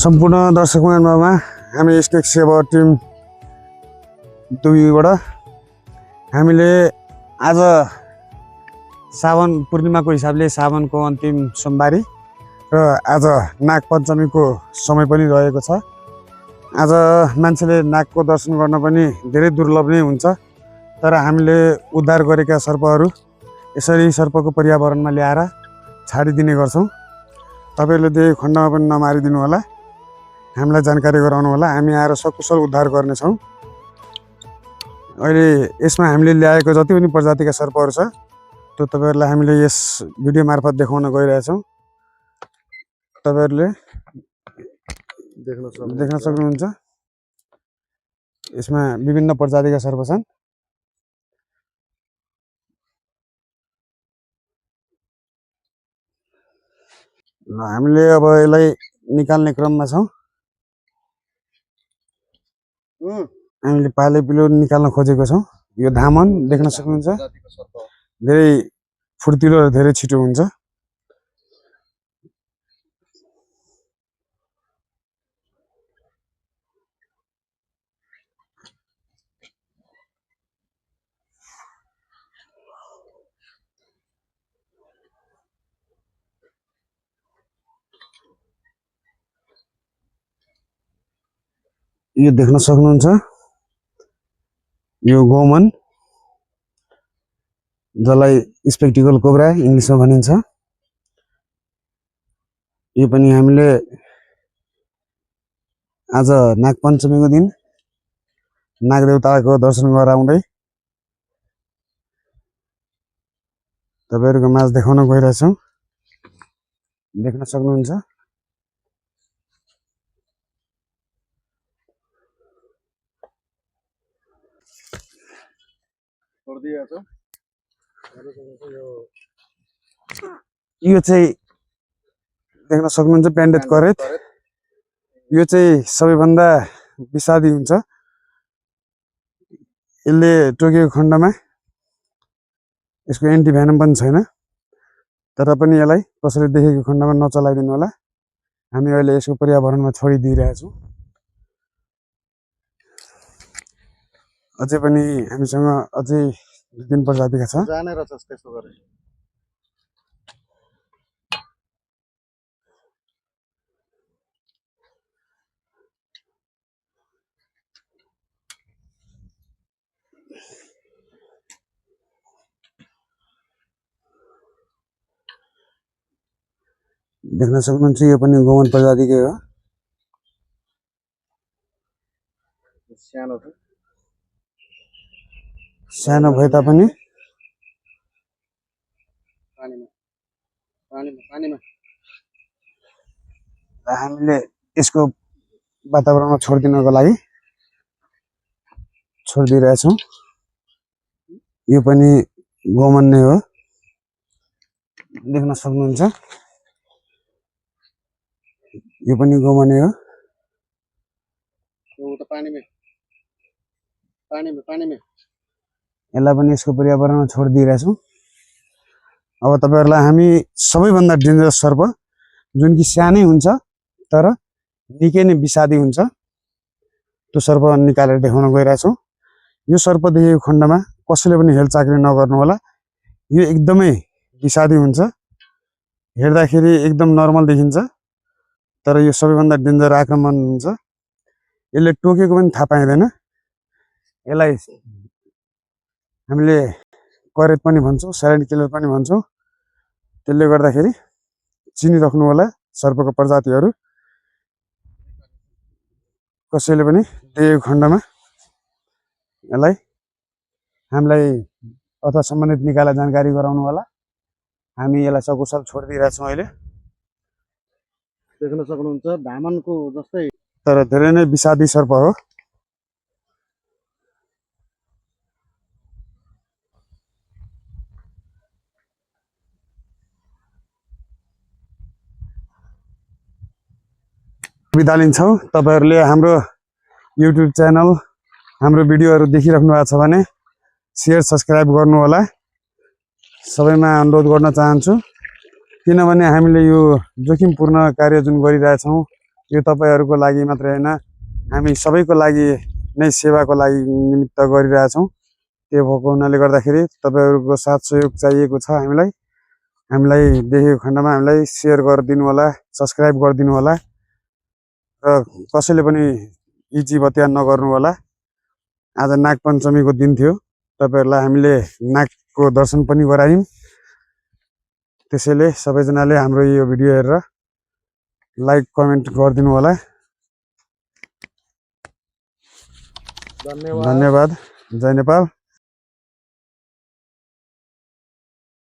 सम्पूर्ण दर्शक महानुभावमा हामी स्नेक सेवा टिम दुईबाट हामीले आज सावन पूर्णिमाको हिसाबले सावनको अन्तिम सोमबारी र आज नाग पञ्चमीको समय पनि रहेको छ। आज मान्छेले नागको दर्शन गर्न पनि धेरै दुर्लभ नै हुन्छ, तर हामीले उद्धार गरेका सर्पहरू यसरी सर्पको पर्यावरणमा ल्याएर छाडिदिने गर्छौँ। तपाईहरुले त्यो खण्डमा पनि नमारिदिनु होला, हामीलाई जानकारी गराउनु होला, हामी आएर सकुशल उद्धार गर्नेछौँ। अहिले यसमा हामीले ल्याएको जति पनि प्रजातिका सर्पहरू छ त्यो तपाईहरुलाई हामीले यस भिडियो मार्फत देखाउन गइरहेछौँ। तपाईहरुले देख्न सक्नुहुन्छ यसमा विभिन्न प्रजातिका सर्प छन्। हामीले अब यसलाई निकाल्ने क्रममा छौँ। हामीले पाले पिलो निकाल्न खोजेको छौँ। यो धामन देख्न सक्नुहुन्छ, धेरै फुर्तिलो र धेरै छिटो हुन्छ। यो देख्न सक्नुहुन्छ, यो गोमन जसलाई स्पेक्टिकल कोब्रा इङ्ग्लिसमा भनिन्छ। यो पनि हामीले आज नागपञ्चमीको दिन नागदेवताको दर्शन गराउँदै तपाईहरुको माझ देखाउन गइरहेछौँ। देख्न सक्नुहुन्छ यो चाहिँ देख्न सक्नुहुन्छ पेन्डेड करेट। यो चाहिँ सबैभन्दा विषादी हुन्छ। यसले टोकेको खण्डमा यसको एन्टी भेनम पनि छैन, तर पनि यसलाई कसैले देखेको खण्डमा नचलाइदिनु होला। हामी अहिले यसको पर्यावरणमा छोडिदिइरहेछौँ। अझै पनि हामीसँग अझै 2-3 प्रजातिका छ। देख्न सक्नुहुन्छ यो पनि गोमन प्रजातिकै हो। सानो भए तापनि हामीले यसको वातावरणमा छोडिदिनको लागि छोडिदिइरहेछौँ। यो पनि गोमन नै हो, देख्न सक्नुहुन्छ। यो पनि गोमनै हो। यसलाई पनि यसको पर्यावरणमा छोडिदिइरहेछौँ। अब तपाईहरुलाई हामी सबैभन्दा डेन्जरस सर्प जुन कि सानै हुन्छ तर निकै नै विषादी हुन्छ त्यो सर्प निकालेर देखाउन गइरहेछौँ। यो सर्प देखेको खण्डमा कसैले पनि हेलचाक्री नगर्नु होला। यो एकदमै विषादी हुन्छ, हेर्दाखेरि एकदम नर्मल देखिन्छ तर यो सबैभन्दा डेन्जर आक्रमण हुन्छ। यसले टोकेको पनि थाहा पाइँदैन। यसलाई हामीले करेट पनि भन्छौँ, साइलेन्ट किलर पनि भन्छौँ। त्यसले गर्दाखेरि चिनिराख्नु होला सर्पको प्रजातिहरू। कसैले पनि देखेको खण्डमा यसलाई हामीलाई अथवा सम्बन्धित निकायलाई जानकारी गराउनु होला। हामी यसलाई सकुशल छोडिदिइरहेछौँ। अहिले देख्न सक्नुहुन्छ धामनको जस्तै तर धेरै नै विषादी सर्प हो। बिदा लिन्छौँ। तपाईहरुले हाम्रो युट्युब च्यानल हाम्रो भिडियोहरू देखिराख्नु भएको छ भने शेयर सब्स्क्राइब गर्नु होला। सबैमा अनुरोध गर्न चाहन्छु, किनभने हामीले यो जोखिमपूर्ण कार्य जुन गरिरहेछौँ यो तपाईँहरूको लागि मात्रै होइन, हामी सबैको लागि नै सेवाको लागि निमित्त गरिरहेछौँ। त्यो भएको हुनाले गर्दाखेरि तपाईँहरूको साथ सहयोग चाहिएको छ हामीलाई। हामीलाई देखेको खण्डमा हामीलाई सेयर गरिदिनु होला, सब्सक्राइब गरिदिनु होला र कसैले पनि इजी बत्या नगर्नु होला। आज नागपञ्चमीको दिन थियो, तपाईँहरूलाई हामीले नागको दर्शन पनि गरायौँ। त्यसैले सबैजनाले हाम्रो यो भिडियो हेरेर लाइक कमेन्ट गरिदिनु होला। धन्यवाद। जय नेपाल।